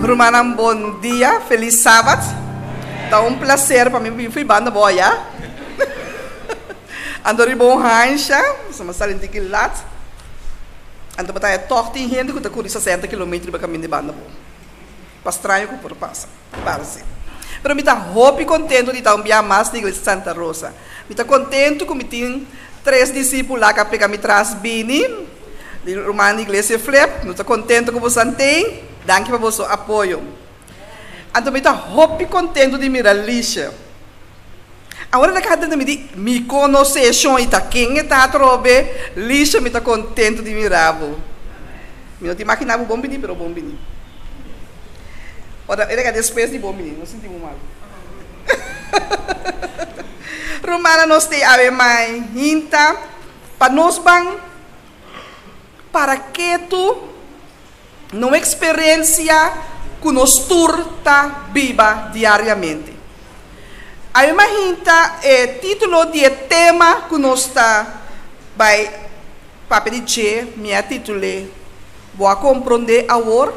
Rumannan bon dia, felis sabat. Ta un placer pa mi bin fui banda bo aya. Anto riba un hansha, so mi a sali un tiki lat. Anto bo ta haya tog tin hende ku ta kuri sesenta kilometer riba kaminda di banda bo. Pa straño ku por pasa, parse. Pero mi ta hopi kontento di ta un bia mas na Iglesia Santa Rosa. Mi ta kontento ku mi tin tres disipula ku a pega mi tras bini, di ruman di Iglesia Flip. Mi ta kontento ku boso tin. Danki pa boso apoyo. Anto mi ta hopi kontento di mira Lisha. Awor e ta keda dentro mi di, Mi konosé shon i ta ken e ta atrobe? Lisha, mi ta kontento di mira bo. Mi no ta imaginá bo bon bini, pero bon bini. Ora e ta keda despues di bon bini, no sinti bo mal. Rumannan, nos te awe mai hinta pa nos ban para ketu na un eksperensia ku nos tur ta biba diariamente. Awe mainta e título di e tema ku nos ta bai papia di dje, mi a titul'é Bo a komprondé awor?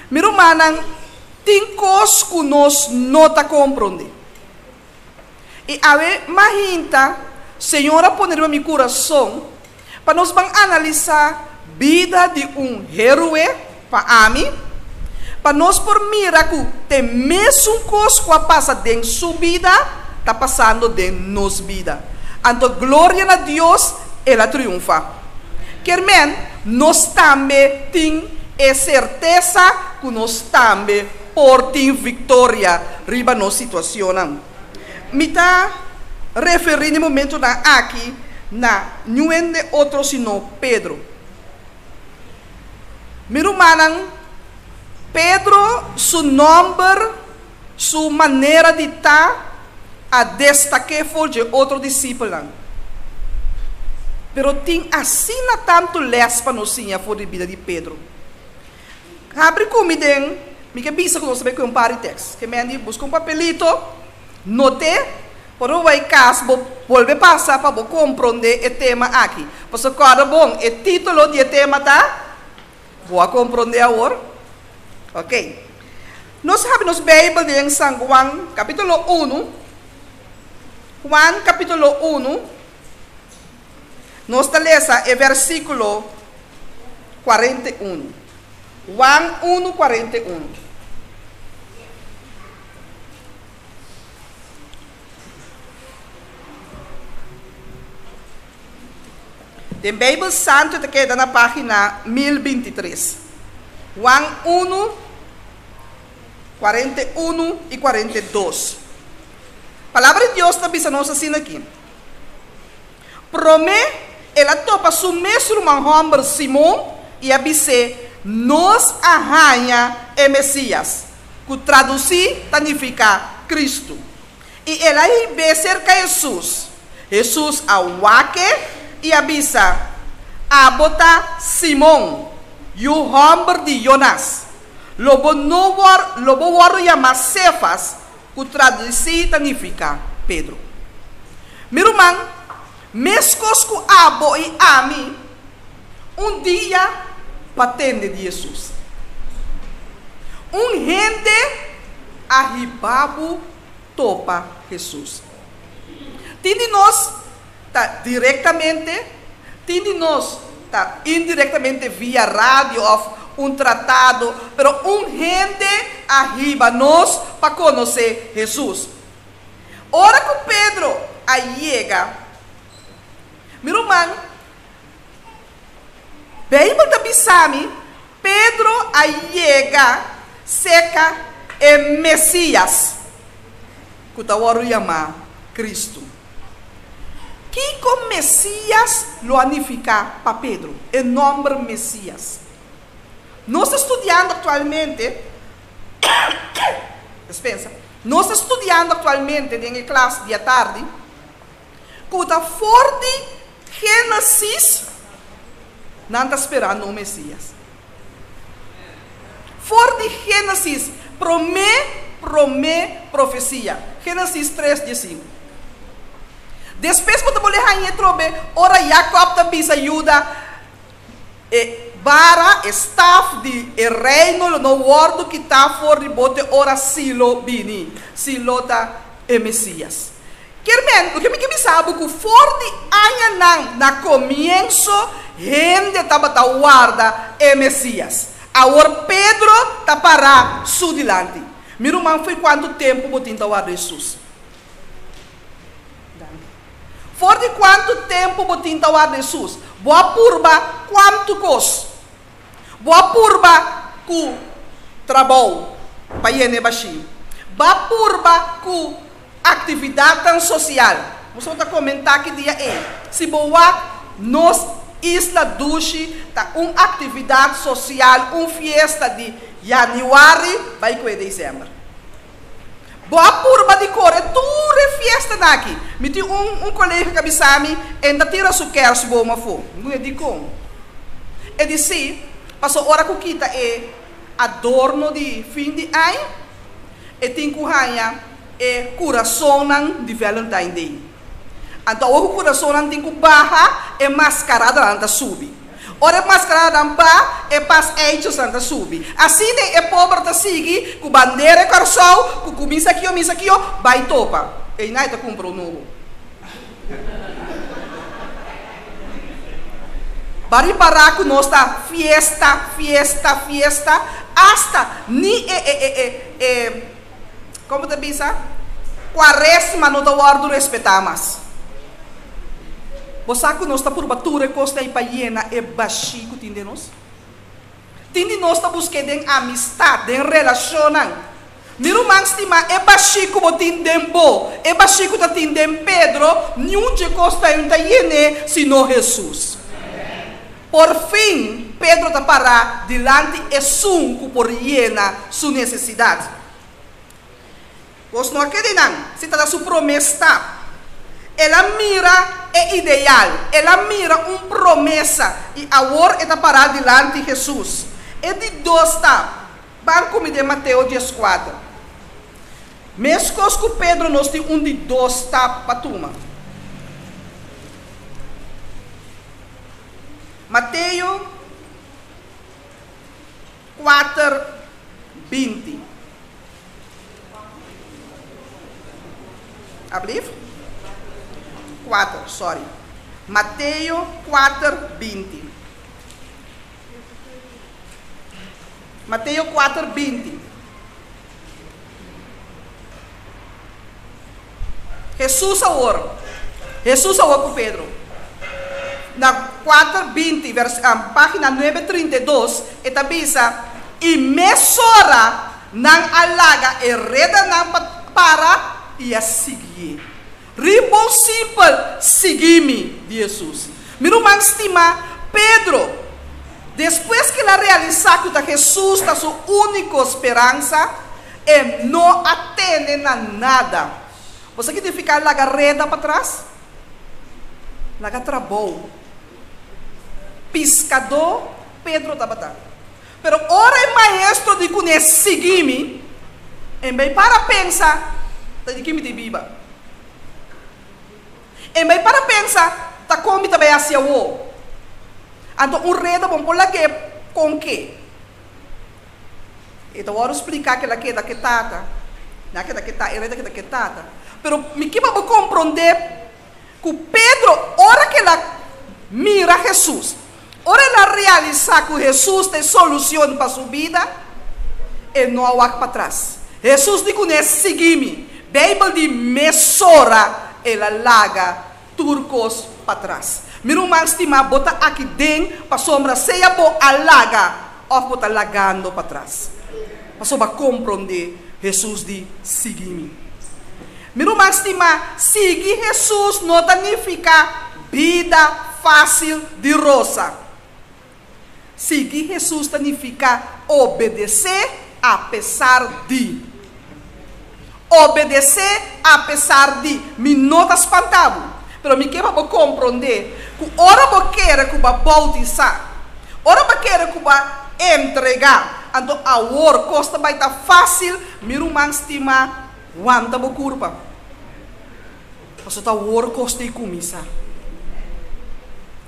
Mi rumannan, tin kos ku nos no ta komprondé. I awe mainta Señor a pone riba mi kurason pa nos ban analisá bida di un héroe pa ami, pa nos por mira ku te mesun kos ku a pasa den su bida ta pasando den nos bida. Anto gloria na Dios, el a triunfá. Kier men, nos tambe tin e sertesa ku nos tambe por tin victoria riba nos situacionnan. Mi ta referi n'e momentonan aki na niun hende otro sino Pedro. Mi rumannan, Pedro su nomber, su manera di ta a destaké for dje otro disipelnan. Pero tin asina tantu les pa nos siña for di bida di Pedro. Habri ku mi den, mi ke bisa ku nos ta bai ku un par di tèks. Ke men di buska un papelito, not'é, por bo bai kas bo bolbe pasa pa bo komprondé e tema aki. Pasobra kòrda bon, e título di e tema ta, Bo a komprondé awor? Oke. Nos habri nos Beibel den San Juan kapítulo unu, Juan kapítulo unu, Nos ta lesa e versíkulo 41. Juan unu, 41. Den Beibel Santu e ta keda na página 1023. Juan unu, 41 i 42. Palabra di Dios ta bisa nos asina aki. Promé, el a topa su mes ruman hòmber Simon i a bis'é, Nos a haña e Mesías, ku tradusí ta nifiká Kristu. I el a hib'é serka Hesus. Hesus a wak e i a bisa, Abo ta Simon, yu hòmber di Yonas. Lo bo no wòr, lo bo wòrdu yamá Sefas, ku tradusí ta nifiká Pedro. Mi ruman, meskos ku abo i ami, un dia pa tende di Hesus. Un hende a hiba bo topa Hesus. Tin di nos ta direktamente, tin di nos ta indirektamente via radio òf un tratado, pero un hende a hiba nos pa konosé Hesus. Ora ku Pedro a yega, mi ruman, Beibel ta bisa mi, Pedro a yega serka e Mesías, ku ta wòrdu yamá Kristu. Kiko Mesías lo a nifiká pa Pedro, e nòmber Mesías? Nos ta studiando aktualmente, dispensa, nos ta studiando aktualmente den e klas di atardi ku ta for di Génesis nan ta sperando un Mesías. For di Génesis, promé, promé profesia. Génesis tres diesinku. Despues bo ta bolbe hañ'é trobe ora Jakòb ta bisa Juda, e. Bara, e staf di e reino lo no wòrdu kitá for di bo te ora Silo bini. Silo ta e Mesías. Kier men, loke mi ke bisa bo ku for di añanan na komienso hende tabata warda e Mesías. Awor Pedro ta pará su dilanti. Mi ruman, fo'i kuantu tempu bo tin ta warda Hesus? Danki. For di kuantu tempu bo tin ta warda Hesus? Bo a purba kuantu kos? Bo a purba ku trabou pa yena e bashí? Bo a purba ku aktividatnan sosial? Boso ta komentá ki dia ei. Si bo wak nos isla dushi ta un aktividat sosial, un fiesta di yanüari bai ku e desèmber. Bo a purba di kore tur e fiestanan aki. Mi tin un un kolega ku a bisa mi, e ta tira su kèrsboom afó. Mi puntra, Dikon? E di, Sí, pasobra ora ku kita e adorno di fin di aña, e tin ku haña e kurasonnan di Valentine Day. Anto awor ku kurasonnan tin ku baha, e maskaradanan ta subi. Ora e maskaradanan ba, e pas eichosnan ta subi. Asina e pober ta sigui ku bandera e Kòrsou, ku kuminsa kio, minsa kio, bai topa. Einan e ta kumpra un nobo. Ba ripará ku nos ta fiesta, fiesta, fiesta, asta ni e e e e e Kon bo ta bisa? Kuaresma no ta wòrdu respetá mas. Bo sa ku nos ta purba tur e kosnan ei pa yena e bashí ku tin den nos? Tin di nos ta busk'é den amistat, den relashonnan. Mi ruman stimá, e bashí ku bo tin den bo, e bashí ku ta tin den Pedro, niun dje kos ta ei no ta yen'é sino Hesus. Por fin, Pedro ta pará dilanti esun ku por yena su nesesidat. Bos no a kere nan, si ta ta su promé stap. El a mira e ideal, el a mira un promesa i awor e ta pará dilanti Hesus. E di dos stap, ban ku mi den Mateo dieskuater. Meskos ku Pedro nos tin un di dos stap pa tuma. Mateo kuater, 20. Ablief? Kuater, sorry. Mateo kuater, 20. Mateo kuater, 20. Hesus awor, Hesus awor ku Pedro. Na kuater 20, vers, página 932, e ta bisa, I mesora nan a laga e redanan pa para i a siguié. Riba un simpel, Sigui mi, di Hesus. Mi ruman stimá, Pedro, despues ku el a realisá ku ta Hesus ta su úniko speransa, e no a tene na nada. Bo sa ki nifiká laga reda patras? Laga trabou. Piskadó Pedro tabata. Pero ora e maestro di kuné sigui mi, en bai para pensa ta di ki mi ta biba. En bai para pensa ta kon mi ta bai hasi awor. Anto un reda bon por lag'é kon ke. E ta wòrdu spliká ke la keda ke tata, na keda ke ta, e reda keda ke tata. Pero mi ke pa bo komprondé ku Pedro ora ke el a mira Hesus, ora el a realisá ku Hesus ta e solushon pa su bida, e no a wak patras. Hesus di kuné, Sigui mi. Beibel di mesora el a laga tur kos patras. Mi ruman stimá, bo ta aki den pasobra sea bo a laga òf bo ta lagando patras. Pasobra komprondé Hesus di, Sigui mi. Mi ruman stimá, sigui Hesus no ta nifiká bida fásil di rosa. Sigui Hesus ta nifiká obedesé apesar di. Obedesé apesar di. Mi no ta spantá bo, pero mi ke pa bo komprondé ku ora bo kere ku bo a boutisá, ora bo kere ku bo a entregá, anto awor kos ta bai ta fásil, mi ruman stimá, Wanta bo kurpa, pasobra ta wor kos ta i kuminsá,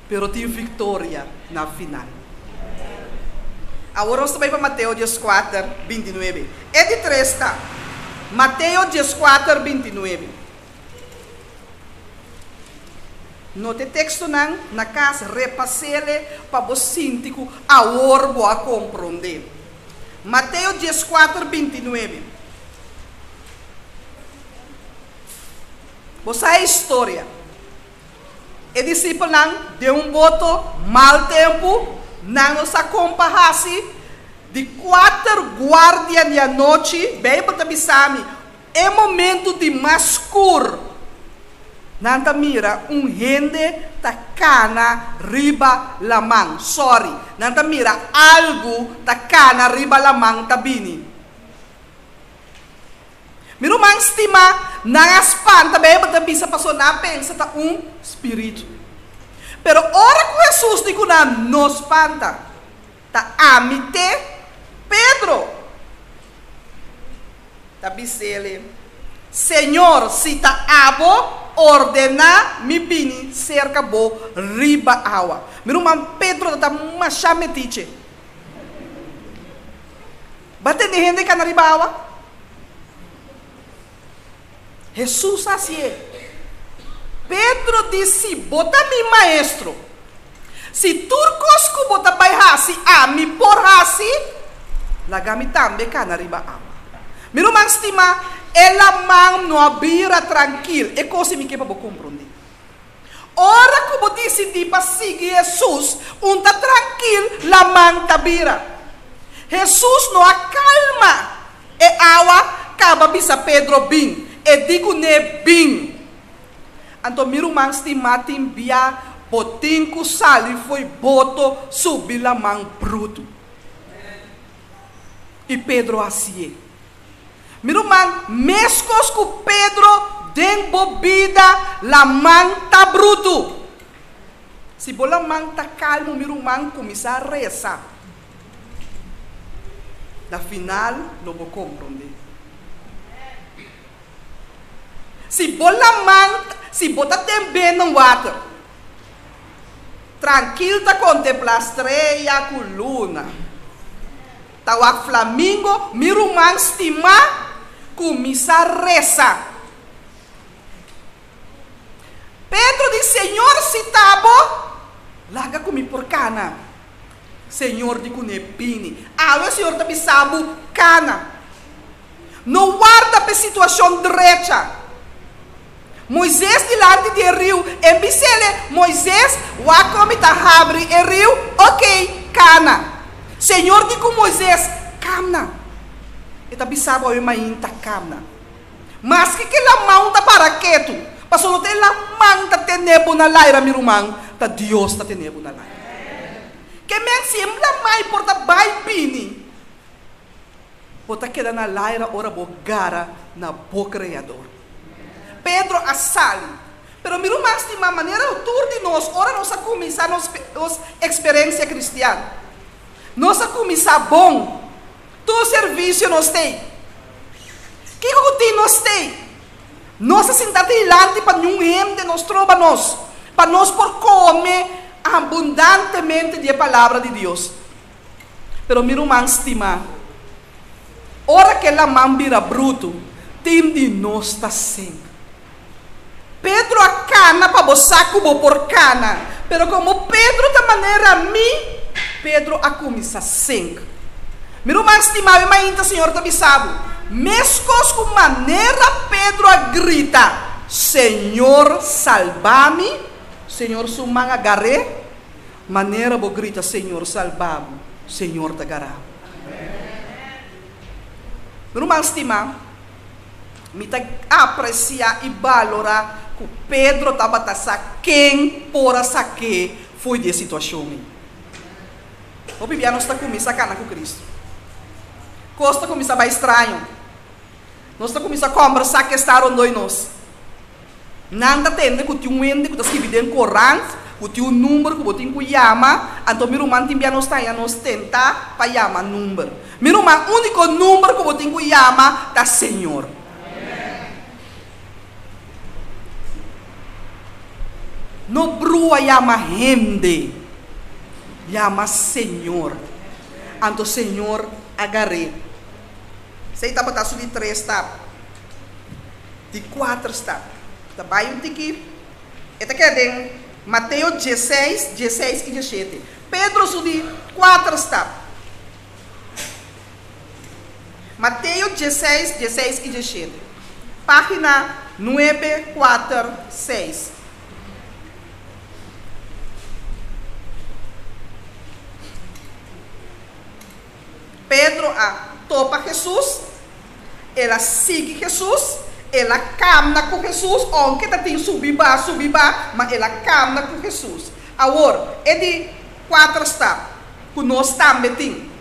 pero tin viktoria na final. Awor nos ta bai pa Mateo 14, 29. E di tres ta, Mateo 14, 29. Nota e tekstonan na kas, repas'ele pa bo sinti ku awor bo a komprondé. Mateo 14, 29. Bo sa e historia. E disipelnan den un boto, mal tempu, nan no sa kon pa hasi. Di kuater guardia di anochi, Beibel ta bisa mi, e momentu di mas skur, nan ta mira un hende ta kana riba laman. Sòri, nan ta mira algu ta kana riba laman ta bini. Mi ruman stimá, nan a spanta, Beibel ta bisa, pasobra nan a pensa ta un spiritu. Pero ora ku Hesus di ku nan, No spanta, ta ami te Pedro ta bis'el, Señor, si ta abo, ordená mi bini serka bo riba awa. Mi ruman Pedro ta masha metiche. Bo a tende hende kana riba awa? Hesus a hasié. Pedro di, Si bo ta mi maestro, si tur kos ku bo ta bai hasi ami por hasi, laga mi tambe kana riba awa. Mi ruman stimá, e laman no a bira trankil. E kos ei mi ke pa bo komprondé. Ora ku bo disidí pa sigui Hesus, un ta trankil, laman ta bira. Hesus no a kalma e awa kaba bisa Pedro bin, e di kuné bin. Anto mi ruman stimá tin bia bo tin ku sali fo'i boto subi laman brutu. I Pedro hasié. Mi ruman, meskos ku Pedro den bo bida laman ta brutu. Si bo laman ta kalmu mi ruman kuminsá resa. Na final lo bo komprondé. Si bo laman, si bo ta den binnen water, trankil ta kontemplá strea ku luna. Ta wak flamingo, mi ruman stimá, kuminsá resa. Pedro di, Señor, si ta bo, laga ku mi por kana. Señor di kuné, Bini. Awe Señor ta bisa bo, Kana. No warda p'e situashon drecha. Moises dilanti di e riu, en bis'ele, Moises, wak kon mi ta habri e riu, okey, kana. Señor di ku Moises, Kamna. E ta bisa bo awe mainta, kamna. Maske ke laman ta para ketu, pasobra no ta e laman ta tene bo na laira, mi ruman, ta Dios ta tene bo na laira. Ke men si e lamai por ta bai bini, Bo ta keda na laira ora bo gara na bo Kreador. Pedro a sali. Pero mi ruman stimá, manera tur di nos, ora nos a kuminsá nos nos eksperensia kristian, nos a kuminsá bon. Tur servisio nos tei. Kiko ku tin nos tei. Nos a sinta dilanti pa niun hende no stroba nos, pa nos por kome abundantemente di e Palabra di Dios. Pero mi ruman stimá, ora ku e laman bira brutu, tin di nos ta sink. Pedro a kana pa bo sa ku bo por kana, pero komo Pedro ta manera mi, Pedro a kuminsá sink. Mi ruman stimá, mi mainta Señor ta bisa bo, meskos ku manera Pedro a grita, Señor, salba mi, Señor su man a gar'é, Manera bo grita Señor salba bo, Señor ta gara bo. Mi ruman stimá, mi ta apresiá i balorá ku Pedro tabata sa ken por a sak'é fo'i di e situashon ei. Hopi bia nos ta kuminsá kana ku Kristu. Kos ta kuminsá bai straño. Nos ta kuminsá kòmbersá ku e sta rondó i nos. Nan ta tende ku tin un hende ku ta skibi den korant ku tin un number ku bo tin ku yama, anto mi ruman tin bia nos ta haña nos tentá pa yama number. Mi ruman, úniko number ku bo tin ku yama ta Señor. No brua yama hende, yama Señor. Anto Señor a gar'é. Esei tabata su di tres stap. Di kuater stap. Ta bai un tiki. E ta keda den Mateo dieseis, dieseis i dieshete. Pedro su di kuater stap. Mateo dieseis, dieseis i dieshete. Página nuebe, kuater, seis. Pedro a topa Hesus, el a sigui Hesus, el a kamna ku Hesus, ounke ta tin subi ba, subi ba, ma el a kamna ku Hesus. Awor, e di kuater stap ku nos tambe tin.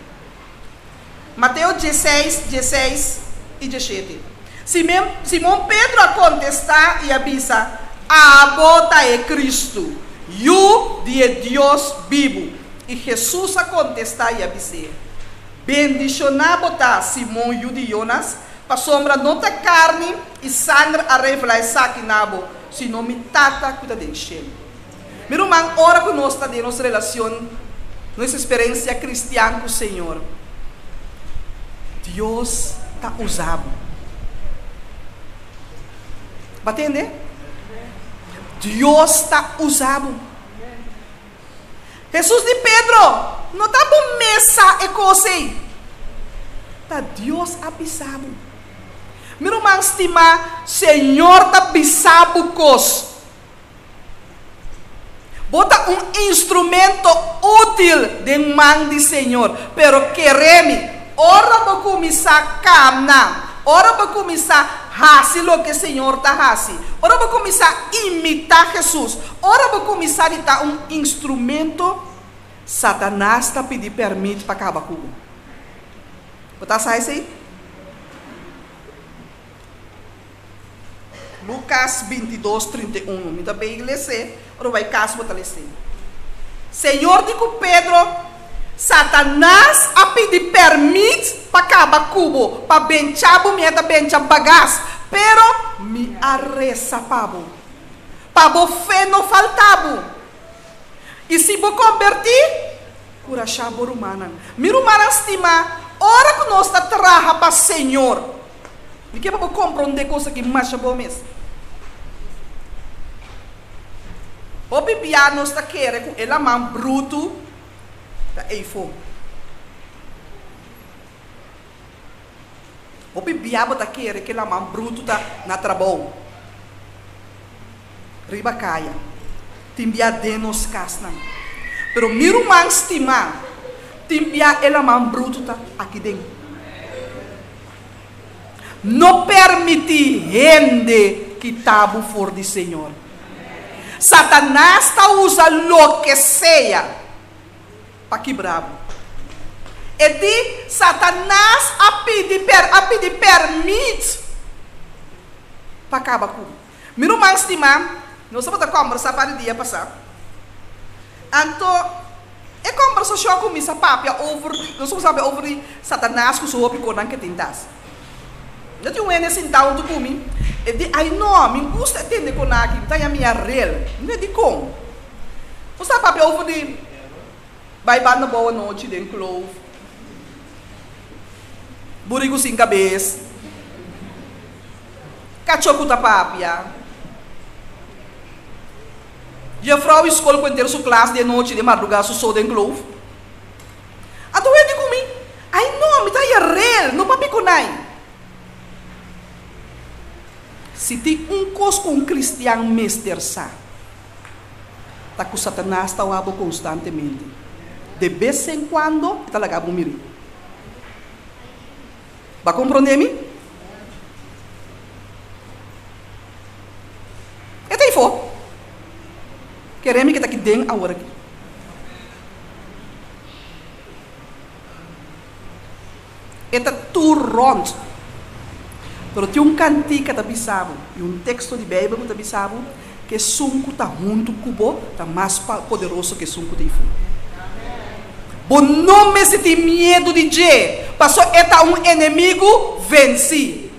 Mateo dieseis, dieseis i dieshete. Simon Pedro a kontestá i a bisa, Abo ta e Kristu, Yu di e Dios bibu. I Hesus a kontestá i a bis'é, Bendishoná bo ta, Simon yu di Yonas, pasobra no ta karni i sanger a revelá esaki na bo, sino mi Tata ku ta den shelu. Mi ruman, ora ku nos ta den nos relacion, nos experiencia cristian ku Señor, Dios ta usa bo. Bo a tende? Dios ta usa bo. Hesus di Pedro, No ta bo mes sa e kos ei. Ta Dios a bisa bo. Mi ruman stimá, Señor ta bisa bo kos. Bo ta un instrumento útil den man di Señor, pero kere mi, ora bo kuminsá kamna, ora bo kuminsá hasi loke Señor ta hasi, ora bo kuminsá imitá Hesus, ora bo kuminsá di ta un instrumento, Satanas ta pidi pèrmit pa kaba ku bo. Bo ta sa esei? Lukas bintidos, 31. Mi ta bay les'é, ora bo bay kas bo ta les'é. Señor di ku Pedro, Satanas a pidi pèrmit pa kaba ku bo, pa bencha bo, mi a ta bencha bagas, pero mi a resa pa bo, pa bo fe no falta bo. I si bo kombertí, kurashá bo rumannan. Mi rumannan stimá, ora ku nos ta traha pa Señor, Mi ke pa bo komprondé kos aki masha bon mes. Hopi bia nos ta kere ku e laman brutu ta eifó. Hopi bia bo ta kere ku e laman brutu ta na trabou, riba kaya, tin bia den nos kasnan. Pero mi ruman stimá, tin bia e laman brutu ta aki den. No permití hende kita bo for di Señor. Satanas ta usa loke sea pa kibra bo. E di, Satanas a pidi per a pidi permit pa kaba ku bo. Mi ruman stimá, nos tabata kòmbersá par di dia pasá. Anto e kòmbersashon a kuminsá papia over di, nos a kuminsá papia over di Satanas ku su hopi konan ke tin tas. No tin un hende sintá huntu ku mi, e di, Ai no, mi gusta e tende kon aki, mi ta haña mi arel. Mi di, Dikon? Nos a papia over di bai banda bou anochi den kloof, buriku sin kabes, kachó ku ta papia. Juffrouw i skol ku henter su klas di anochi den mardugá su so den kloof. Anto wen di ku mi, Ai no, mi ta haya rel, no papia ku nai. Si tin un kos ku un kristian mester sa, ta ku Satanas ta wak bo konstantemente. De bes en kuando e ta laga bo miri. Bo a komprondé mi? E ta ifó. Kere mi ke ta aki den awor aki. E ta tur rònt. Pero tin un kantika ta bisa bo i un teksto di Beibel ku ta bisa bo ku esun ku ta huntu ku bo ta mas poderoso ku esun ku ta ifó. Bo no mester tin miedu di dje, pasobra e ta un enemigu vensí.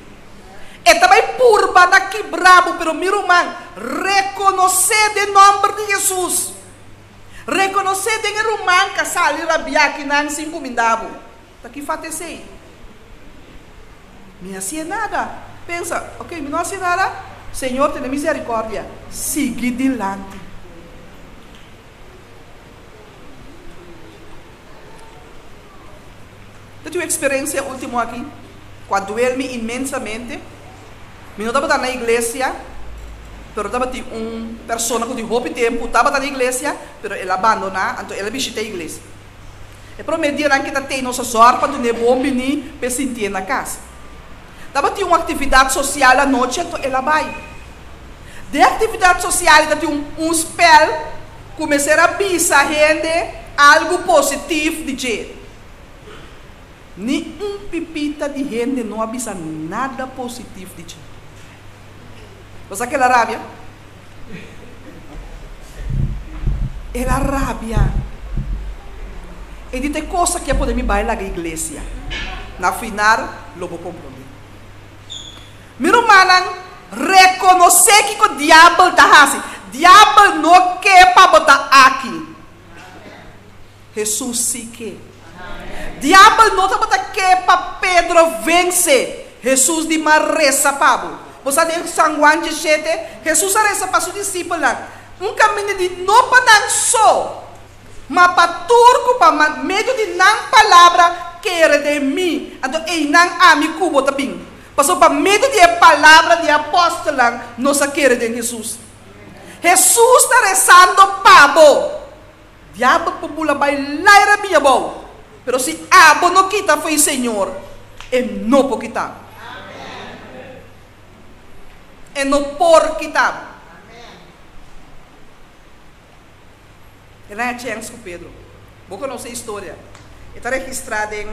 E ta bai purba na kibra bo, pero mi ruman, rekonosé den nòmber di Hesus. Rekonosé den e ruman ka sali rabiá kinan sin kumindá bo. Ta ki fat esei? Mi hacié nada. Pensa, ok, mi no hacié nada. Señor tene misericordia. Sigui dilanti. Ta tin un experiencia ultimo aki cu a duel mi inmensamente. Mi no tabata na iglesia, pero tabatin un persona cu tin hopi tempo tabata na iglesia, pero el a bandona, anto el a bishita iglesia. E promé dianan ke ta tei nos a zòrg pa dun'é bon biní p'e sintié na kas. Tabatin un aktividat sosial anochi anto el a bai. Den e aktividat sosial e tatin un un spèl ku mester a bisa hende algu positif di dje. Ni un pipita di hende no a bisa nada positif di dje. Bo sa kila rabia? El a rabia. E di ta e kos aki a pone mi bai laga iglesia. Na final lo bo komprondé. Mi rumannan, rekonosé kiko diabel ta hasi. Diabel no ke pa bo ta aki. Hesus sí ke. Diabel no tabata ke pa Pedro vense. Hesus di ma resa pa bo. Bo sa den San Juan diesshete, Hesus a resa pa su disipelnan. Un kaminda di no pa nan so, ma pa tur ku pa medio di nan palabra kere den mi. Anto einan ami ku bo ta bin. Pasobra pa medio di e palabra di e apòstelnan nos a kere den Hesus. Hesus ta resando pa bo. Diabel por bula bai laira bia bou, pero si abo no kita fo'i Señor, e no por kita bo. E no por kita bo. El a haña chèns ku Pedro. Bo konosé e historia. E ta registrá den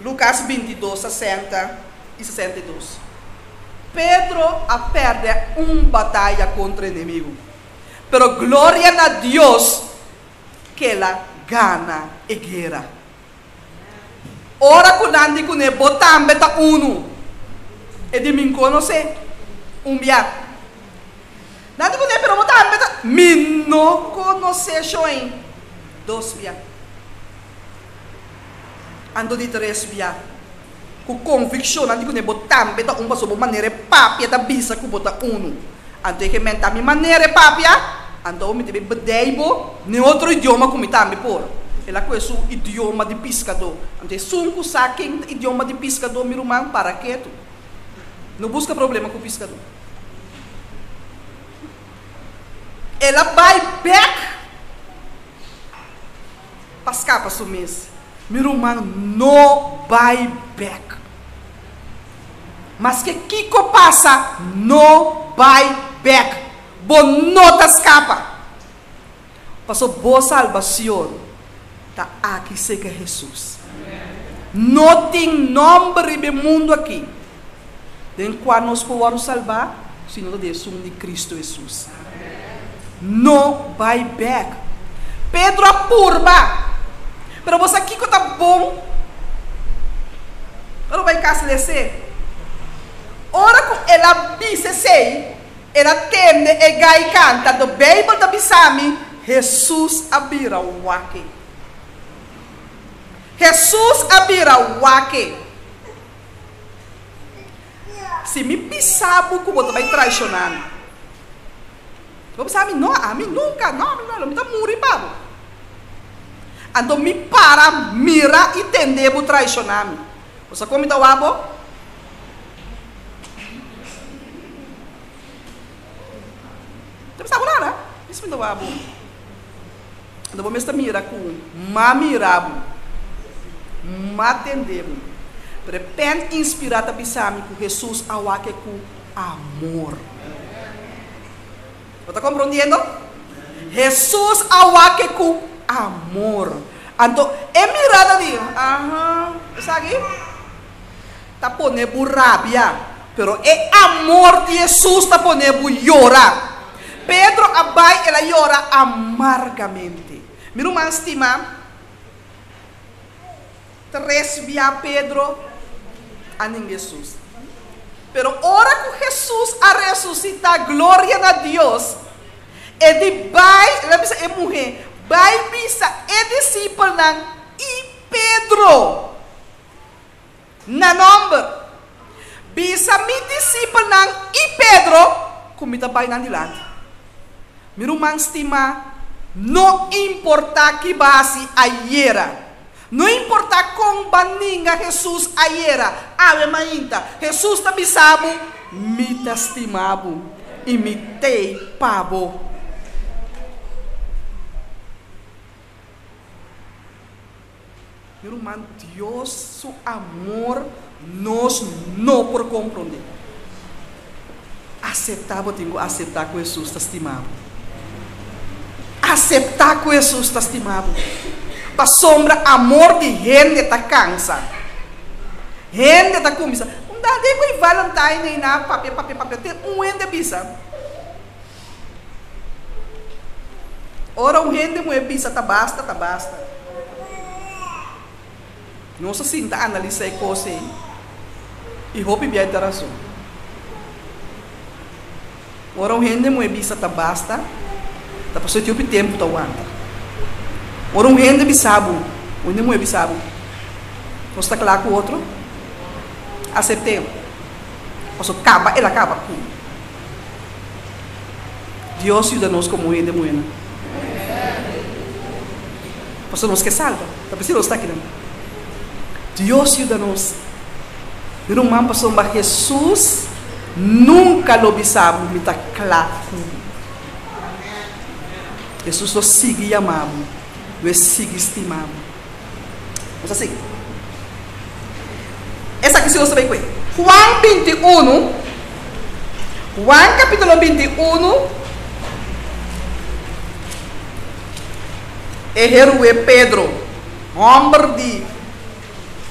Lukas bintidos, sesenta i 62. Pedro a pèrdè un bataya kontra enemigu, pero gloria na Dios k'el a gana e guera. Ora ku nan di kuné, Bo tambe ta unu. E di, Mi n'konosé. Un bia. Nan di kuné, Pero bo tambe ta. Mi no konosé shoin. Dos bia. Anto di tres bia. Ku konvikshon nan di kuné, Bo tambe ta un pasobra bo manera e papia ta bisa ku bo ta unu. Anto e ke menta mi manera e papia, anto mi debe bedei bo den otro idioma ku mi tambe por. El a kohe su idioma di piskadó. Anto esun ku sa ken ta idioma di piskadó, mi ruman, para ketu. No buska problema ku piskadó. El a bai bek pa skapa su mes. Mi ruman, no bai bek. Maske kiko pasa, no bai bek. Bo no ta skapa. Pasobra bo salbacion ta aki serka Hesus. No tin nomber riba e mundu aki den kua nos por wòrdu salbá si no ta den esun di Cristo Hesus. No bai bek. Pedro a purba. Pero bo sa kiko ta bon? Ora bo bai kas les'é. Ora ku el a bisa esei, el a tende e gai kanta. Anto Beibel ta bisa mi, Hesus a bira wak. Hesus a bira wak. Si mi bisa bo ku bo ta bai traishoná mi, bo bisa mi, No, ami nunka, no, ami no, lo mi ta muri pa bo. Anto mi para mira i tende bo traishoná mi. Bo sa kon mi ta wak bo? Ta bisa bo nada, mis mi ta wak bo. Anto bo mester mira ku m'a mira bo, m'a tende bo. Pero e pen inspirá ta bisa mi ku Hesus a wak e ku amor. Bo ta komprondiendo? Hesus a wak e ku amor. Anto e mirada di, aha, esaki ta pone bo rabia, pero e amor di Hesus ta pone bo yora. Pedro a bai, el a yora amargamente. Mi ruman stimá, tres bia Pedro a ninga Hesus. Pero ora ku Hesus a resusitá, gloria na Dios, e di bai, el a bisa e muhé, Bai bisa e disipelnan i Pedro. Na nòmber. Bisa mi disipelnan i Pedro ku mi ta bai nan dilanti. Mi ruman stimá, no importá ki bo a hasi ayera, no importá kon bo a ninga Hesus ayera, awe mainta, Hesus ta bisa bo, Mi ta stima bo i mi t'ei pa bo. Mi ruman, Dios su amor nos no por komprondé. Aseptá bo tin ku aseptá ku Hesus ta stima bo. Aseptá ku Hesus ta stima bo. Pasobra amor di hende ta kansa. Hende ta kuminsá, Un da den ku e Valentine ei na papia, papia, papia, te un hende bisa. Ora un hende muhé bisa ta basta, ta basta. Nos a sinta analisá e kos ei i hopi bia e ta rason. Ora un hende muhé bisa ta basta, ta pasobra e tin hopi tempu ta wanta. Ora un hende bisa bo, un hende muhé bisa bo, nos ta kla ku otro, asept'é. Pasobra kaba el a kaba ku bo. Dios yuda nos komo hende muhénan. Pasobra nos ke salba. Ta p'esei nos ta akinan. Dios yuda nos. Mi ruman, pasobra Hesus nunka lo bisa bo, Mi ta kla ku bo. Hesus lo sigui yama bo, lo e sigui stima bo. Nos a sigui. Esaki si nos ta bai kue. Juan 21, Juan capítulo 21, e herue Pedro, homber di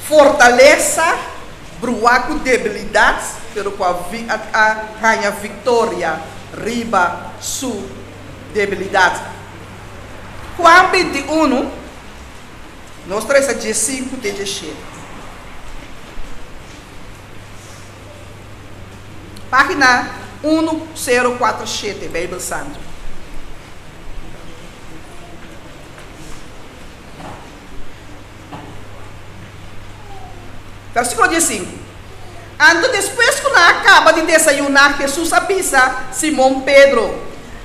fortalesa, bruá ku debilidat, pero ku a a haña viktoria riba su debilidat. Juan 21. Nos ta resa diesinku te dieshete. Página unu sero kuater shete, Beibel Santu. Versíkulo diesinku. Anto despues ku nan a kaba di desayuná, Hesus a bisa Simon Pedro,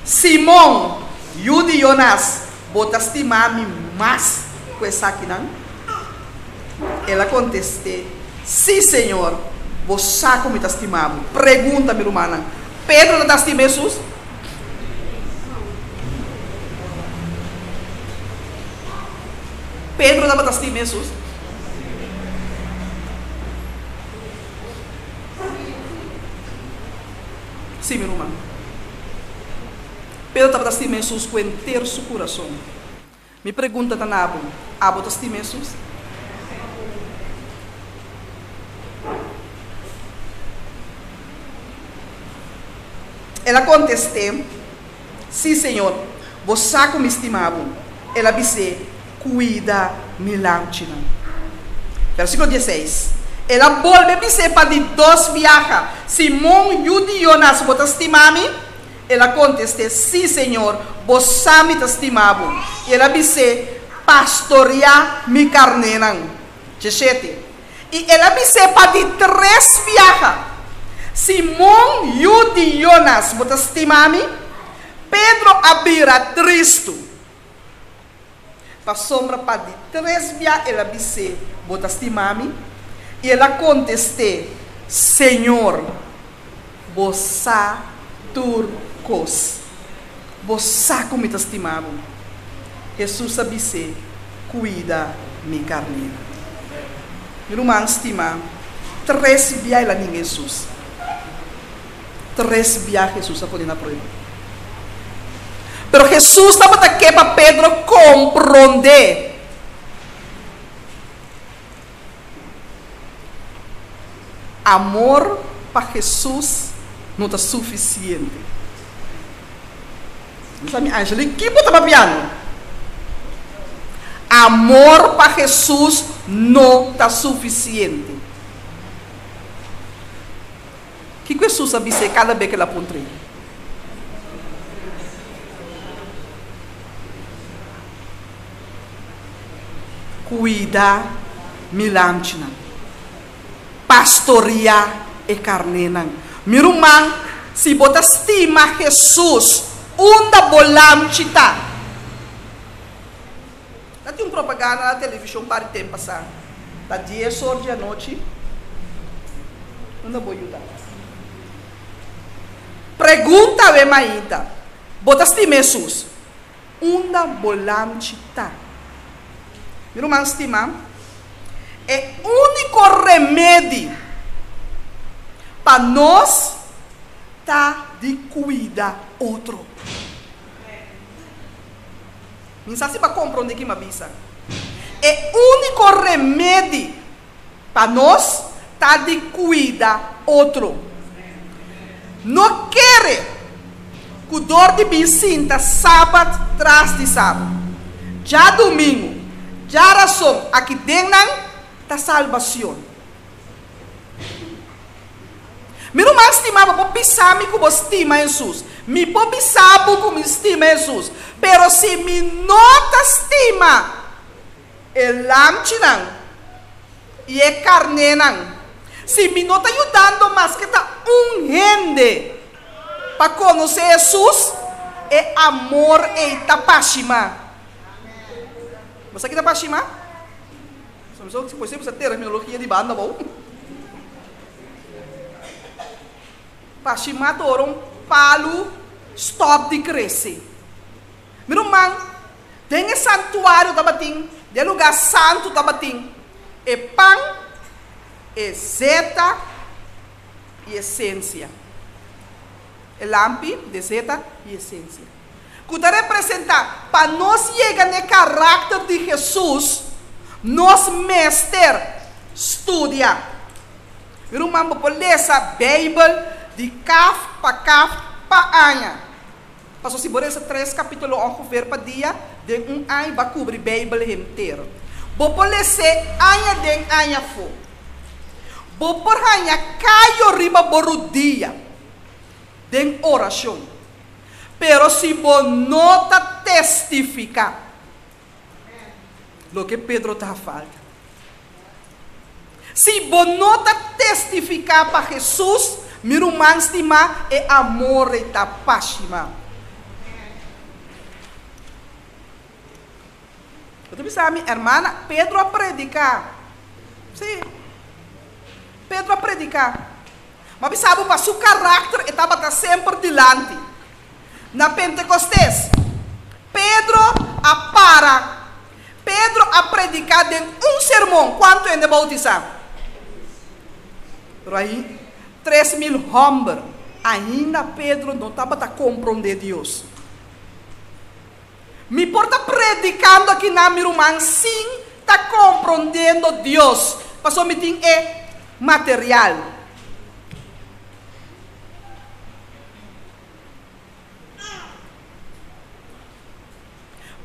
Simon, yu di Yonas, Bo ta stima mi mas ku esakinan? El a kontest'é, Sí, Señor, bo sa ku mi ta stima bo. Pregunta, mi rumannan, Pedro ta ta stima Hesus? Pedro tabata stima Hesus? Sí, mi ruman. Pedro tabata stima Hesus ku henter su kurason. Mi pregunta ta na abo, abo ta stima Hesus? El a kontest'é, Sí, Señor, bo sa ku mi stima bo. El a bis'é, Kuida mi lamchinan. Versíkulo dieseis, El a bolbe bis'é pa di dos biaha, Simon, yu di Yonas, bo ta stima mi? El a kontest'é, Sí, Señor, bo sa mi ta stima bo. I el a bis'é, Pastoriá mi karnénan. Djeshete. I el a bis'é pa di tres biaha, Simon, yu di Yonas, bo ta stima mi? Pedro a bira tristu, pasobra pa di tres bia el a bis'é, Bo ta stima mi? I el a kontest'é, Señor, Bo sa tur kos. Bo sa ku mi ta stima bo. Hesus a bis'é, Kuida mi karnénan. Mi ruman stimá, tres bia el a ninga Hesus. Tres bia Hesus a pone na prueba. Pero Hesus tabata ke pa Pedro komprondé. Amor pa Hesus no ta sufisiente. Mi sa mi Angelique, ki bo ta papiando? Amor pa Hesus no ta sufisiente. Kiko Hesus a bis'é kada be ku el a puntr'é? Kuida mi lamchinan. Pastoria e karnénan. Mi ruman, si bo ta stima Hesus, unda bo lamchi ta? Ta tin un propaganda na televishon par di tempu pasá. Ta dies or di anochi. Unda bo yu ta? Pregunta awe mainta, Bo ta stima Hesus? Unda bo lamchi ta? Mi ruman stimá, e úniko remedi pa nos ta di kuida otro. Mi sa si bo a komprondé ki mi a bisa. E úniko remedi pa nos ta di kuida otro. No kere ku dor di bin sinta sabat tras di sabat, djadumingu, djarason aki den nan ta salbacion. Mi ruman stima bo por bisa mi ku bo stima Hesus. Mi por bisa bo ku mi stima Hesus, pero si mi no ta stima e lamchinan i e karnénan, si mi no ta yudando maske ta un hende pa konosé Hesus, e amor ei ta pashimá. Bo sa ki ta pashimá? Bo sa terminologia di banda abou. Pashimá ta ora un palu stòp di krese. Mi ruman, den e santuario tabatin, den e lugá santu tabatin e pan, e zeta i e sensia. E lampi de zeta i e sensia. Ku ta representá pa nos yega na e karakter di Hesus, nos mester studia. Mi ruman, bo por lesa Beibel di kaf pa kaf pa aña. Pasobra si bo resa tres kapítulo ongeveer pa dia, den un aña bo a kubri Beibel henter. Bo por les'é aña den aña afó. Bo por haña kayo riba bo rudia den orashon. Pero si bo no ta testifiká loke Pedro ta falta. Si bo no ta testifiká pa Hesus, mi ruman stimá, e amor ei ta pashimá. Bo ta bisa mi, Hermana, Pedro a prediká. Sí, Pedro a prediká. Ma bisa bo, pa su karakter e tabata semper dilanti. Na Pentekostes, Pedro a para. Pedro a prediká den un sermon. Kuantu hende boutisá? Pero ahi, 3000 hòmber. Ainda Pedro no tabata komprondé Dios. Mi por ta predikando akinan, mi ruman, sin ta komprondiendo Dios, pasobra mi tin e material.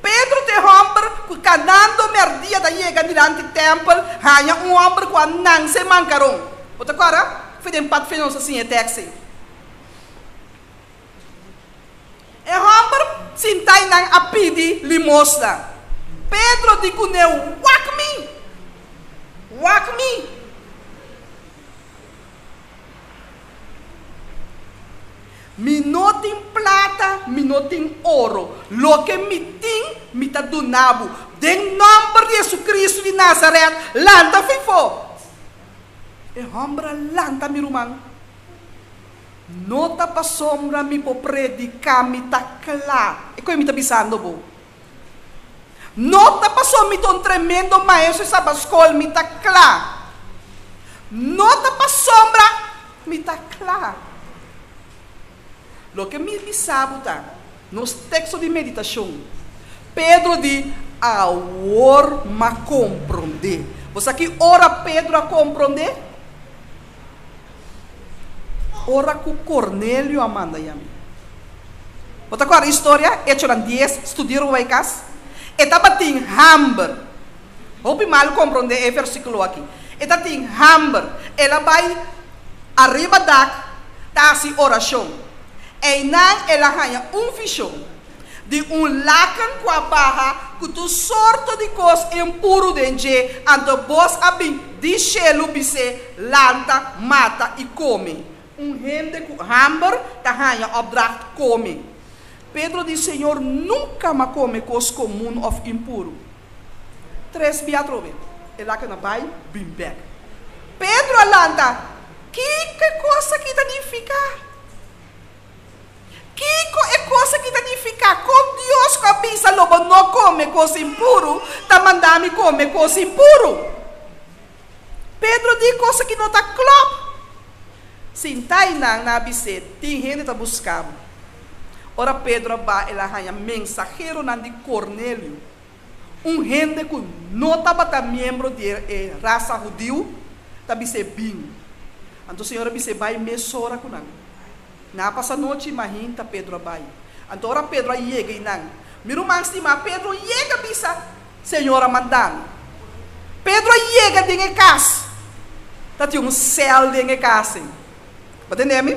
Pedro ta e hòmber ku kanando mèrdia ta yega dilanti tèmpel, haña un hòmber ku a nanse mankaron. Bo ta kòrda? Fe den pat fe nos a siña e tèks ei. E hòmber sintá i nan a pidi limosna. Pedro di kuné, Wak mi! Wak mi! Mi no tin plata, mi no tin oro. Loke mi tin, mi ta duna bo. Den nòmber di Jesucristo di Nazaret, lanta fifo! E hòmber a lanta, mi ruman. No ta pasobra mi por prediká, mi ta kla. E koe mi ta bisando bo. No ta pasobra mi ta un tremendo maestro di sabaskol, mi ta kla. No ta pasobra mi ta kla. Loke mi bisa bo ta, nos teksto di meditashon, Pedro di, Awor m'a komprondé. Bo sa ki ora Pedro a komprondé? Ora ku Kornelio a manda yam'é. Bo ta kòrda e historia? Echonan dies, Studia riba bai kas. E tabatin hamber. Hopi mal komprondé e versíkulo aki. E tatin hamber. El a bai ariba dak ta hasi orashon. Einan el a haña un vishon. Di un laken ku a baha ku tur sorto di kos impuru den dje, anto bos a bin di shelu bis'é, Lanta, mata i kome. Un hende ku hamber ta haña opdracht kome. Pedro di, Señor, nunka m'a kome kos komun òf impuru. Tres bia atrobe e laken a bai bin bèk. Pedro a lanta, Kiko e kos aki ta nifiká? Kiko e kos aki ta nifiká? Kon Dios ku a bisa lo bo no kome kos impuru ta manda mi kome kos impuru? Pedro di, Kos aki no ta klòp. Sintá einan, nan a bis'é, Tin hende ta buska bo. Ora Pedro a bai, el a haña mensaheronan di Kornelio, un hende ku no tabata miembro di e rasa hudiu, ta bis'é bin. Anto Señor a bis'é bai mesora ku nan. Nan a pasa nochi mahinta Pedro a bai. Anto ora Pedro a yega einan, Mi ruman stimá, Pedro yega bisa, Señor a manda mi. Pedro a yega den e kas. Ta tin un sèl den e kas ei. Bo tende mi?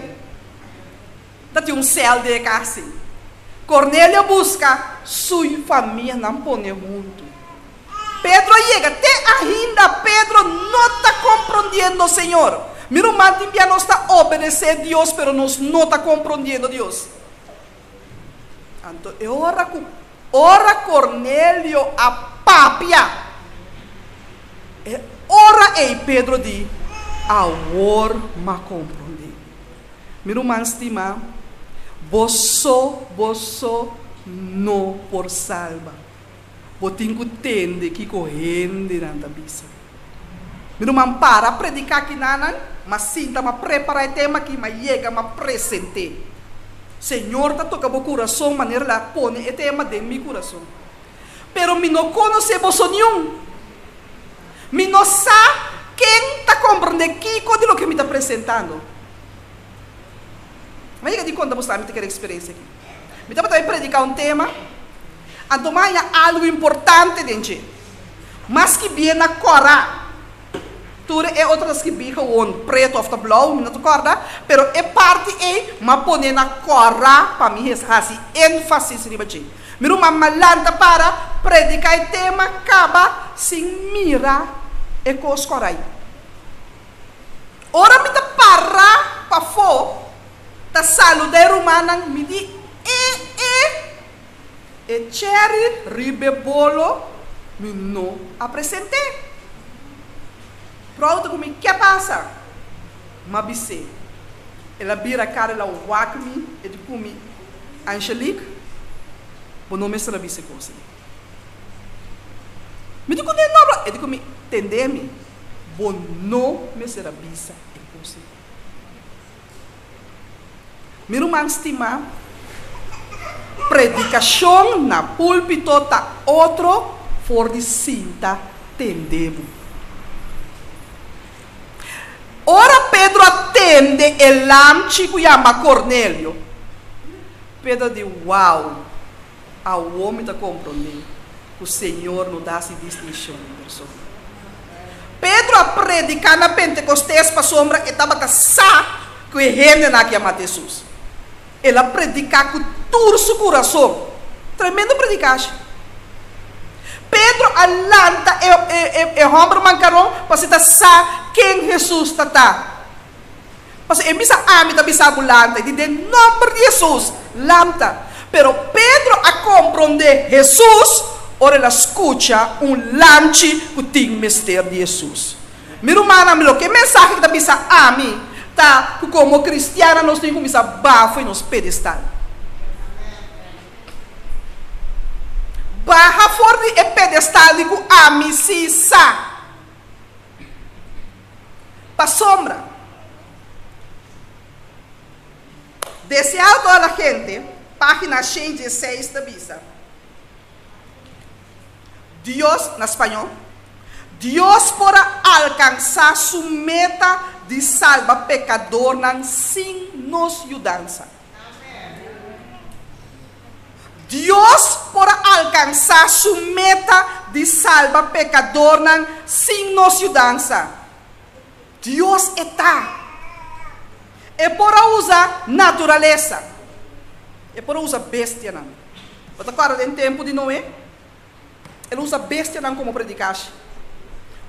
Ta tin un sèl den e kas ei. Kornelio a buska su famianan pone huntu. Pedro a yega, te ainda Pedro no ta komprondiendo Señor. Mi ruman tin bia nos ta obedesé Dios pero nos no ta komprondiendo Dios. Anto e ora ku ora Kornelio a papia, e ora ei Pedro di, Awor m'a komprondé. Mi ruman stimá, bo so, bo so no por salba. Bo tin ku tende kiko hendenan ta bisa. Mi ruman para prediká kinanan, m'a sinta, m'a prepará e tema aki, m'a yega, m'a present'é. Señor ta toka bo kurason manera el a pone e tema den mi kurason. Pero mi no konosé boso niun. Mi no sa ken ta komprendé kiko di loke mi ta presentando. Mi a yega di konta boso mi ta kere eksperensia aki. Mi tabata bai prediká un tema, anto mi a haña algu importante den dje. Mas skibí na kòrá. Tur e otro ta skibí gewon pretu òf ta blou, mi no ta kòrda, pero e parti ei mi a pone na kòrá pa mi hasi énfasis riba dje. Mi ruman malanta para prediká e tema kaba sin mira e kos kòrá ei. Ora mi ta para pafó ta saluda e rumannan, mi di, E, e, e cherry riba e bolo mi no a present'é. Prouta ku mi ke pasa? M'a bis'é. El a bira kara, el a wak mi, e di ku mi, Angelique, bo no mester a bisa e kos ei. Mi di ku ne no, e di ku mi, Tende mi, bo no mester a bisa e kos ei. Mi ruman stimá, predikashon na púlpito ta otro for di sinta tende bo. Ora Pedro a tende e lamchi ku yama Kornelio, Pedro di, Wow! Awor mi ta komprondé ku Señor no ta hasi distinshon di persona. Pedro a prediká na Pentekostes pasobra e tabata sa ku e hendenan aki a mata Hesus. El a prediká ku tur su kurason. Tremendo predikashi! Pedro a lanta e hòmber mankaron pasobra e ta sa ken Hesus ta ta. Pasobra e bisa ami ta bisa bo lanta, i di den nomber di Hesus, lanta. Pero Pedro a komprondé Hesus ora el a skucha un lamchi ku tin mester di Hesus. Mi rumannan, loke e mensahe aki ta bisa ami ta ku komo kristiannan nos tin kuminsá baha fo'i nos pedestal. Baha for di e pedestal di ku ami si sa. Pasobra, Deseado toda la gente, página 116 ta bisa, Dios, na spañó, Dios por a alkansá su meta di salba pekadornan sin nos yudansa. Dios por a alkansá su meta di salba pekadornan sin nos yudansa. Dios e ta. E por a usa naturalesa. E por a usa bestianan. Bo ta kòrda den tempu di Noe? El a usa bestianan komo predikashi.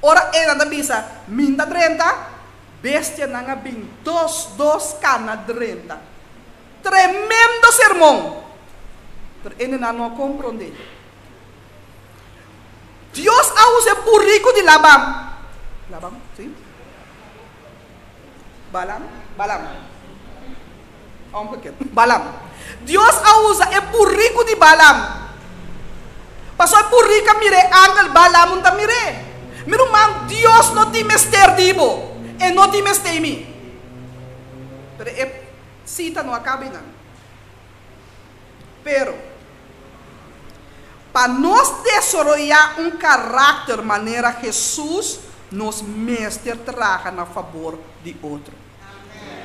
Ora enan ta bisa, Min ta drenta, bestianan a bin dos dos kana drenta. Tremendo sermon! Pero endenan no a komprondé. Dios a usa e buriku di Laban. Laban, sí. Balam, Balam. Omgekeerd. Balam. Dios a usa e buriku di Balam. Pasobra e buriku a mira e angel, Balam no ta mir'é. Mi ruman, Dios no tin mester di bo. E no tin mester di mi. Pero e sita no a kaba einan. Pero, pa nos desaroyá un karakter manera Hesus, nos mester traha na fabor di otro.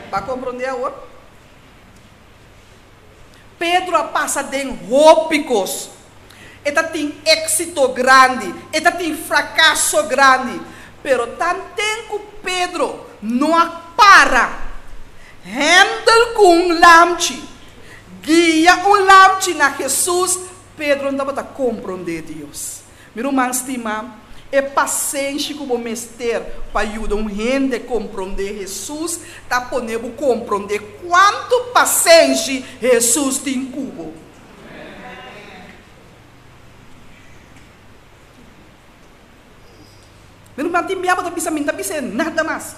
Bo a komprondé awor? Pedro a pasa den hopi kos. E ta tin éksito grandi, e ta tin frakaso grandi. Pero tanten ku Pedro no a para hèndel ku un lamchi, Guia un lamchi na Hesus, Pedro no tabata komprondé Dios. Mi ruman stimá, e pasenshi ku bo mester pa yuda un hende komprondé Hesus ta pone bo komprondé kuantu pasenshi Hesus tin ku bo. Mi ruman tin bia bo ta bisa mi no ta bis'é nada mas.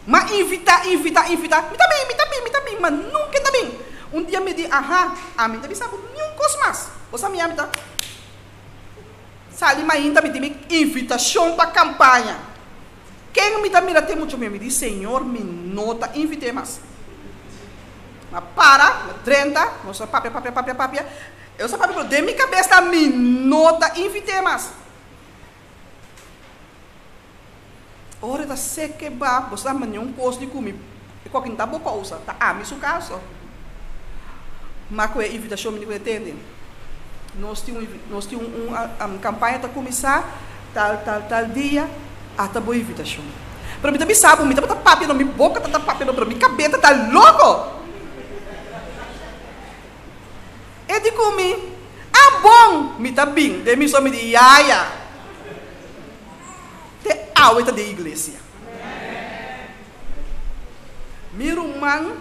M'a invitá, invitá, invitá, mi ta bin, mi ta bin, mi ta bin, ma nunka e ta bin. Un dia mi di, aha, ami no ta bisa bo niun kos mas. Bo sa mi ami ta sali mainta mi tin mi invitashon pa kampaña. Ken mi ta mira te mucho mi? Mi di, Señor, mi no ta invit'é mas. M'a para, m'a drenta, nos a papia, papia, papia, papia. E nos a papia, pero den mi kabes ta mi no ta invit'é mas. Ora e ta seke ba, bo sa mane un kos di ku mi, e koki no ta bo kousa, ta ami su kaso. Ma ku e invitashon mi di ku e tende. Nos tin un nos tin un un kampaña ta kuminsá tal tal tal dia, ata bo invitashon. Pero mi ta bisa bo, mi tabata papia no, mi boka tabata papia no, pero mi kabeta ta loko. E di ku mi, Ah bon, mi ta bin. Den mi so mi di, Yaya. Te awe ta den iglesia. Mi ruman,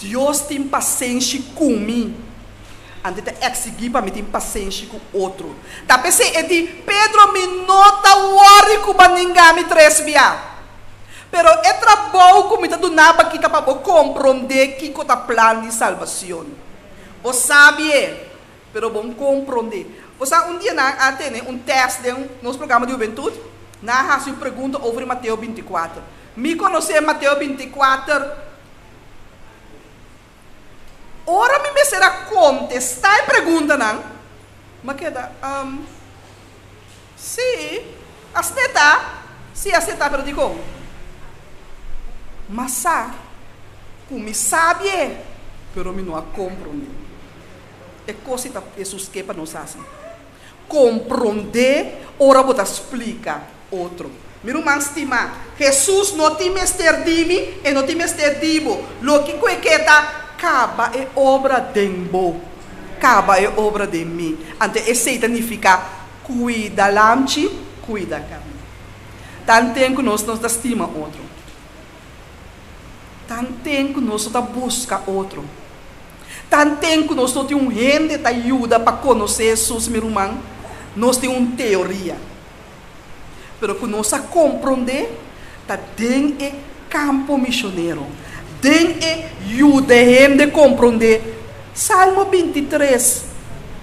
Dios tin pasenshi ku mi. Anto e ta eksigí pa mi tin pasenshi ku otro. Ta p'esei e di, Pedro, mi no ta wòri ku bo a ninga mi tres bia. Pero e trabou ku mi ta duna bo aki ta pa bo komprondé kiko ta plan di salbacion. Bo sabi e, pero bo komprondé. Bo sa un dia nan a tene un tèst den nos programa di hubentut, nan a hasi un pregunta over di Mateo 24. Mi konosé Mateo 24. Ora mi mester a kontestá e preguntanan, mi a keda, Um, sí, asina ta. Sí, asina ta, pero dikon? Mi a sa ku mi sabi e, pero mi no a komprondé. E kos ei ta Hesus ke pa nos hasi. Komprondé ora bo ta splika otro. Mi ruman stimá, Hesus no tin mester di mi, e no tin mester di bo. Loke ku e ke ta kaba e obra den bo, kaba e obra den mi. Anto esei ta nifiká kuida lamchi, kuida kami. Tanten ku nos no ta stima otro, tanten ku nos no ta buska otro, tanten ku nos no tin un hende ta yuda pa konosé Hesus, mi ruman, nos tin un teoria. Pero ku nos a komprondé ta den e kampo mishonero, den e yuda hende komprondé Salmo 23.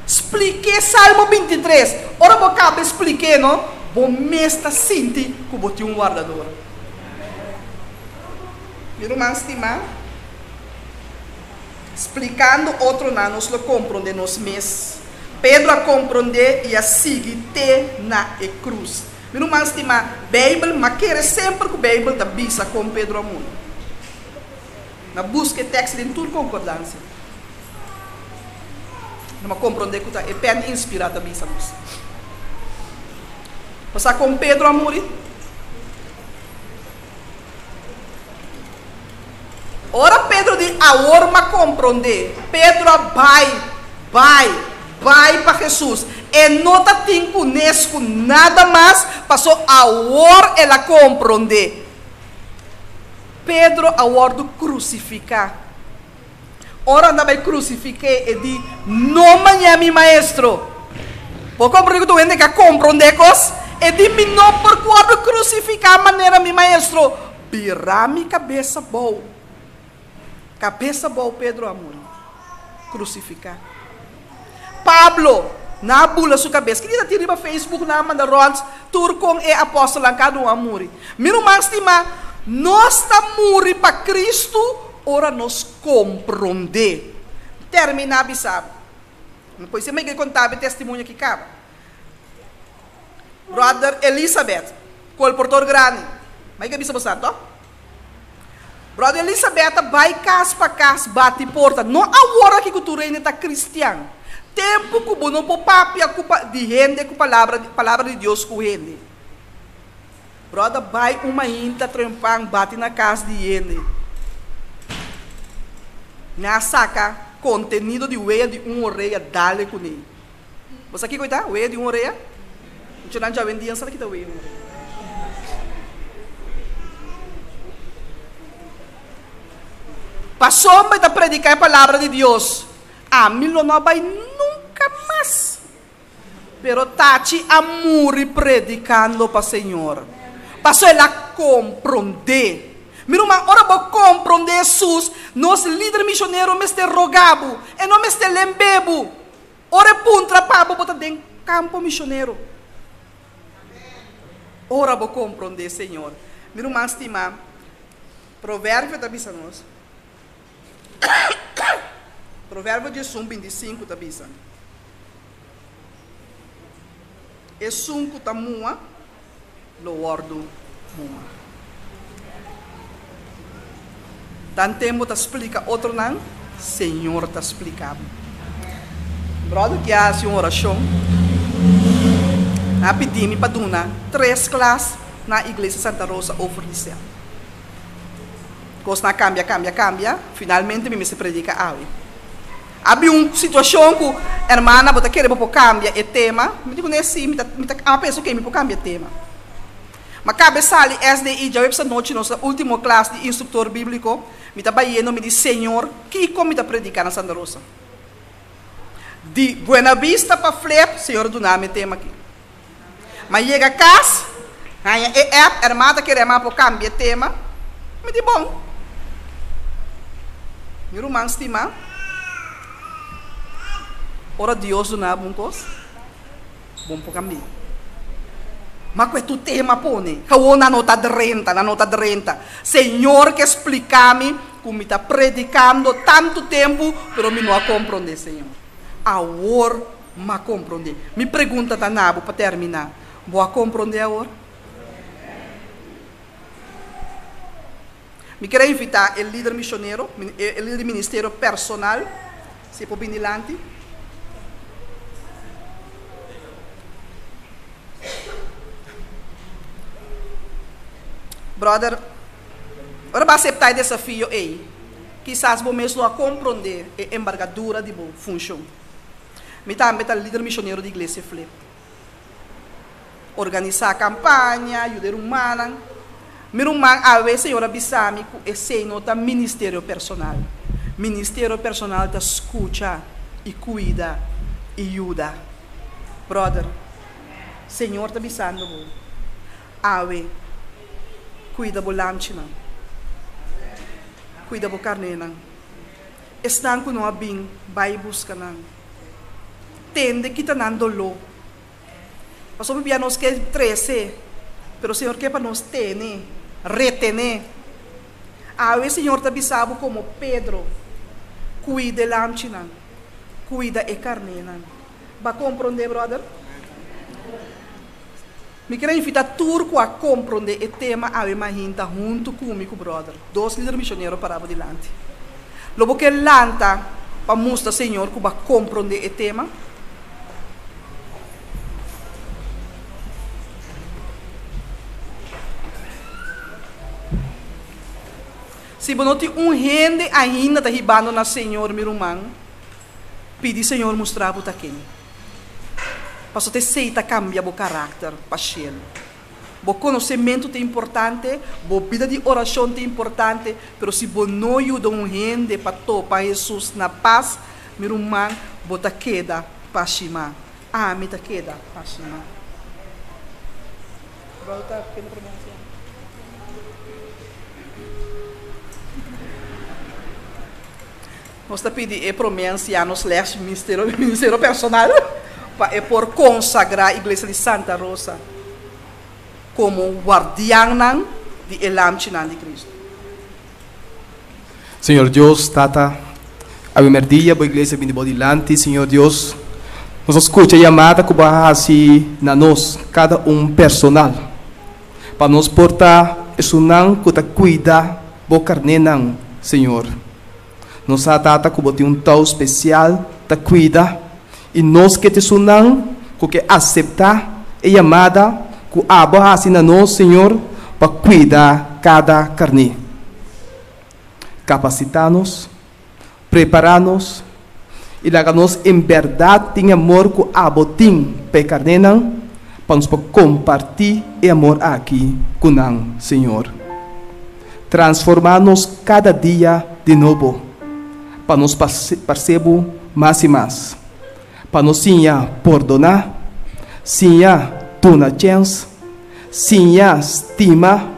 Splik'é Salmo 23. Ora bo kaba e splik'é no, bo mes ta sinti ku bo tin un wardador. Mi ruman stimá, splikando otronan nos lo komprondé nos mes. Pedro a komprondé i a sigui te na e krus. Mi ruman stimá, Beibel, m'a kere semper ku Beibel ta bisa kon Pedro a muri. M'a buska e tèkst den tur konkordansia. No m'a komprondé ku ta e pèn inspirá ta bisa nos. Bo sa kon Pedro a muri? Ora Pedro di awor m'a komprondé. Pedro a bai, bai, bai pa Hesus. E no ta tin kunes ku nada mas, paso awor el a komprondé. Pedro a wòrdu krusifiká. Ora nan bai krusifik'é, e di, No maña mi Maestro. Bo komprondé ku tur hende ka komprondé kos? E di, Mi no por wòrdu krusifiká manera mi Maestro. Bira mi kabes abou. Kabes abou Pedro a muri, krusifiká. Pablo, nan a bula su kabes. Ki dia ta tin riba Facebook nan a manda rònt tur kon e apòstelnan kada un a muri. Mi ruman stimá, nos ta muri pa Kristu ora nos komprondé. Terminá bisa bo. Mi por esei mi ke konta bo e testimonio aki kaba. Brother Elizabeth, kolportor grandi. Mi ke bisa bo sa, tò? Brother Elizabeth ta bai kas pa kas bati porta. No awor aki ku tur hende ta kristian. Tempu ku bo no por papia ku di hende ku palabra palabra di Dios ku hende. Brother bai un mainta trempan bati na kas di hende. Nan a saka kontenido di wea di un orea dale kuné. Bo sa kiko e ta, wea di un orea? Muchanan djawendia no sa kita wea di un orea. Pasobra e ta prediká e palabra di Dios, ami lo no a bai nunka mas. Pero Tachi a muri predikando pa Señor, pasobra el a komprondé. Mi ruman, ora bo komprondé Hesus, nos lider mishonero mester roga bo, e no mester lembe bo. Ora e puntra pa bo, bo ta den kampo mishonero. Ora bo komprondé Señor. Mi ruman stimá, Proverbio ta bisa nos, Proverbio diesun 25 ta bisa, Esun ku ta mua lo wòrdu mua. Tanten bo ta splika otronan, Señor ta splika bo. Bròder ke a hasi un orashon, nan a pidi mi pa duna tres klas na Iglesia Santa Rosa over di sèl. Kosnan a kambia, kambia, kambia, finalmente mi mester predika awe. A bin un situashon ku, Hermana, bo ta kere bo por kambia e tema? Mi di kuné, Sí, mi ta, mi ta, a pensa oke, mi por kambia e tema. Ma kabe sali SDI djaweps anochi, nos ta último klas di instruktor bíbliko, mi ta bayendo, mi di, Señor, kiko mi ta prediká na Santa Rosa? Di Buena Vista pa Flip, Señor a duna mi e tema aki. Ma yega kas, haña e app, hermana ta kere ma por kambia e tema. Mi di bon. Mi ruman stimá, ora Dios duna bo un kos, bon por kambia. Ma ku e tur tema pone, awor nan no ta drenta, nan no ta drenta. Señor ke splika mi ku mi ta predikando tantu tempu, pero mi no a komprondé, Señor. Awor M'a komprondé. Mi pregunta ta na bo pa terminá. Bo a komprondé awor? Mi kier a invitá e lider mishonero, e lider di ministerio personal, si e por bini dilanti. Bròder, ora bo a aseptá e desafio ei, kisas bo mes lo a komprondé e embargadura di bo funshon. Mi tambe ta lider mishonero di Iglesia Flip. Organisá kampaña, yuda e rumannan. Mi ruman, awe Señor a bisa mi ku esei no ta ministerio personal. Ministerio personal ta skucha i kuida i yuda. Bròder, Señor ta bisando bo awe, kuida bo lamchinan. Kuida bo karnénan. Esnan ku no a bin bai buska nan. Tende kita nan doló. Pasobra bia nos ke trese, pero Señor ke pa nos tene, retené. Awe Señor ta bisa bo komo Pedro, kuida e lamchinan, kuida e karnénan. Bo a komprondé, bròder? Mi kier a invitá tur ku a komprondé e tema awe mahinta huntu ku mi ku bròder, dos lider mishonero pará bo dilanti. Lo bo ke lanta pa mustra Señor ku bo a komprondé e tema? Si bo no tin un hende ainda ta hibando na Señor, mi ruman, pidi Señor mustra bo ta ken. Pasobra ta esei ta kambia bo karakter pa shelu. Bo konosementu ta importante, bo bida di orashon ta importante, pero si bo no yuda un hende pa topa Hesus na pas, mi ruman, bo ta keda pashimá. Ami ta keda pashimá. Volta kende promé ansiano. Nos ta pidi e promé ansiano slechts ministero ministerio personal pa e por konsagrá Iglesia di Santa Rosa komo guardiannan di e lamchinan di Cristo. Señor Dios, Tata, awe merdia bo iglesia bini bo dilanti, Señor Dios. Nos a scucha e yamada cu bo a haci na nos, cada un personal, pa nos por ta esunnan cu ta cuida bo carnénan, Señor. Nos sa, Tata, cu bo tin un tou special ta cuida, y nos ke ta esunnan cu ke acepta e yamada cu abo a haci na nos, Señor, pa cuida cada carné. Kapasitá nos, prepará nos, i laga nos en bèrdat tin e amor ku abo tin pa e karnénan, pa nos por kompartí e amor aki ku nan, Señor. Transformá nos kada dia di nobo, pa nos parse bo mas i mas, pa nos siña pordoná, siña duna chèns, Siña stima,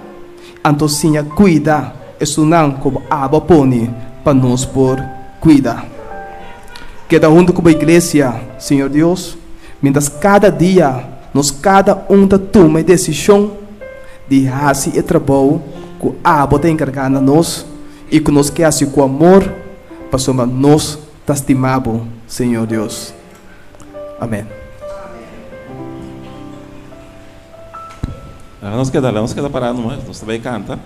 anto siña kuida esunnan ku bo abo a pone pa nos por kuida. Keda huntu ku bo iglesia, Señor Dios, mientras kada dia nos kada un ta tuma e desishon di hasi e trabou ku abo ta enkargá na nos i ku nos ke hasi ku amor pasobra nos ta stima bo, Señor Dios. Amén. Laga nos keda, laga nos keda pará nomás, nos ta bai kanta.